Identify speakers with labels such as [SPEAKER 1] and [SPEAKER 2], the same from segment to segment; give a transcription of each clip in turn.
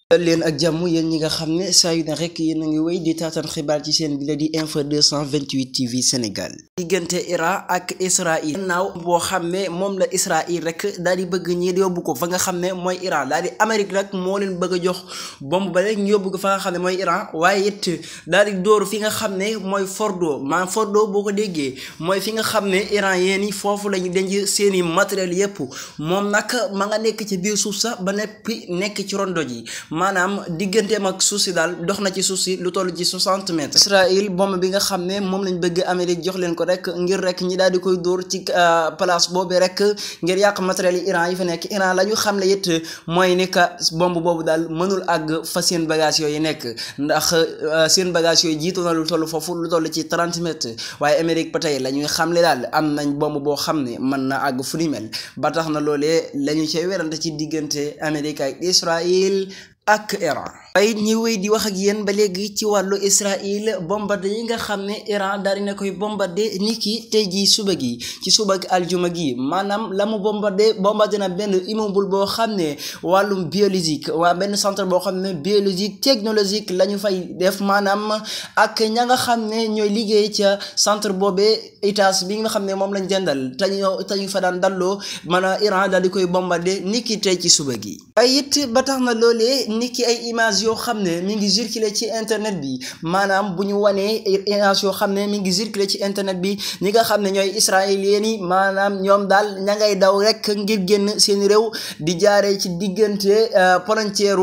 [SPEAKER 1] dal leen ak jàmm yéen ñi nga xam ne saa yu ne rek yéen a ngi wéy di taataan xibaar ci seen bi la di info 228 TV Sénégal. diggante Iran ak Israël naaw boo xam ne moom la Israël rek daal di bëgg ñi yóbbu ko fa nga xam ne mooy Iran daal di Amérique nag moo leen bëgg a jox bomb ba rek ñu yóbbu ko fa nga xam ne mooy Iran waaye it daal di dóor fi nga xam ne mooy Fordo maanaam Fordo boo ko déggee mooy fi nga xam ne Iran yéen i foofu lañu denc seeni matériel yépp moom nag ma nga nekk ci biir suuf sax ba neppi nekk ci rondo ji maanaam digganteem ak suuf si daal dox na ci suuf si lu toll ci 60 mètres. Israël bombe bi nga xam ne moom lañ bëgg Amérique jox leen ko rek ngir rek ñi daal di koy dóor ci place boobu rek ngir yàq matériel yi Iran yi fa nekk Iran la ñu xam ne it mooy ni que bombe boobu daal mënul àgg fa seen bagage yooyu nekk ndax seen bagage yooyu jiitu na lu toll foofu lu toll ci 30 mètres waaye Amérique ba tey la ñuy xam ne daal am nañ bombe boo xam ne mën na àgg fu ni mel ba tax na loolee la ñu cay werante ci diggante Amérique ak Israël ak Iran. waaye ñi wéy di wax ak yéen ba léegi ci wàllu Israël bombardé yi nga xam ne Iran daal dina koy bombardé niki tey jii suba gi ci suba ak aljuma gi maanaam la mu bombardé na benn immeuble boo xam ne wàllum biologique waa benn centre boo xam ne biologique technologique la ñu fay def maanaam ak ña nga xam ne ñooy liggéey ca centre boobee étage bi nga xam ne moom lañ jëndal te ñu fa daan dalloo maanaam Iran daal di koy bombardé niki tey ci suba gi. waaye it ba tax na loolee niki ay image yoo xam ne mi ngi circulé ci internet bi maanaam bu ñu wanee image yoo xam ne mi ngi circulé ci internet bi ñi nga xam ne ñooy israéliens yi maanaam ñoom daal ña ngay daw rek ngir génn seen réew di jaaree ci diggante frontière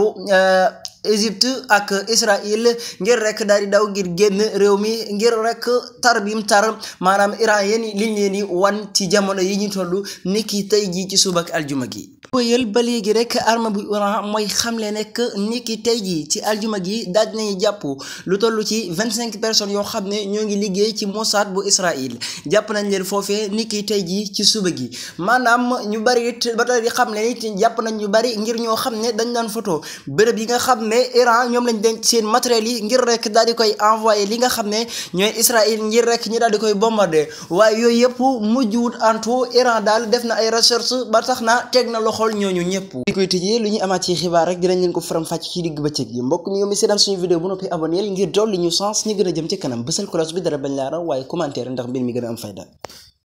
[SPEAKER 1] Égypte ak Israël ngir rek daal di daw ngir génn réew mi ngir rek tar bim tar maanaam Iran yéen liñ leen di wan ci jamono yi ñu toll niki tey jii ci suba ak aljuma gi. wëyal ba léegi rek arme bu Iran mooy xamle nekk niki tey jii ci aljuma gi daal dinañu jàpp lu toll ci 25 personnes yoo xam ne ñoo ngi liggéey ci Mossad bu Israël jàpp nañ leen foofee niki tey jii ci suba gi maanaam ñu bari it ba tey di xamle nit jàpp nañ ñu bari ngir ñoo xam ne dañ daan photo bërëb yi nga xam ne Iran ñoom lañ denc seen matériel yi ngir rek daal di koy envoyé li nga xam ne ñooy Israël ngir rek ñi daal di koy bombardé waaye yooyu yëpp mujjuwut antu Iran daal def na ay recherche ba tax na teg na loxol ñooñu ñëpp. di koy tëjee lu ñu amaat ci xibaar rek dinañ leen ko faram fàcc ci digg bëccëg yi mbokk mi yow mi seetaan suñu vidéo bu noppi abonné ngir dolli ñu sens ñu gën a jëm ci kanam bësal cloche bi dara bañ laa raw waaye commentaire ndax mbir mi gën a am fayda.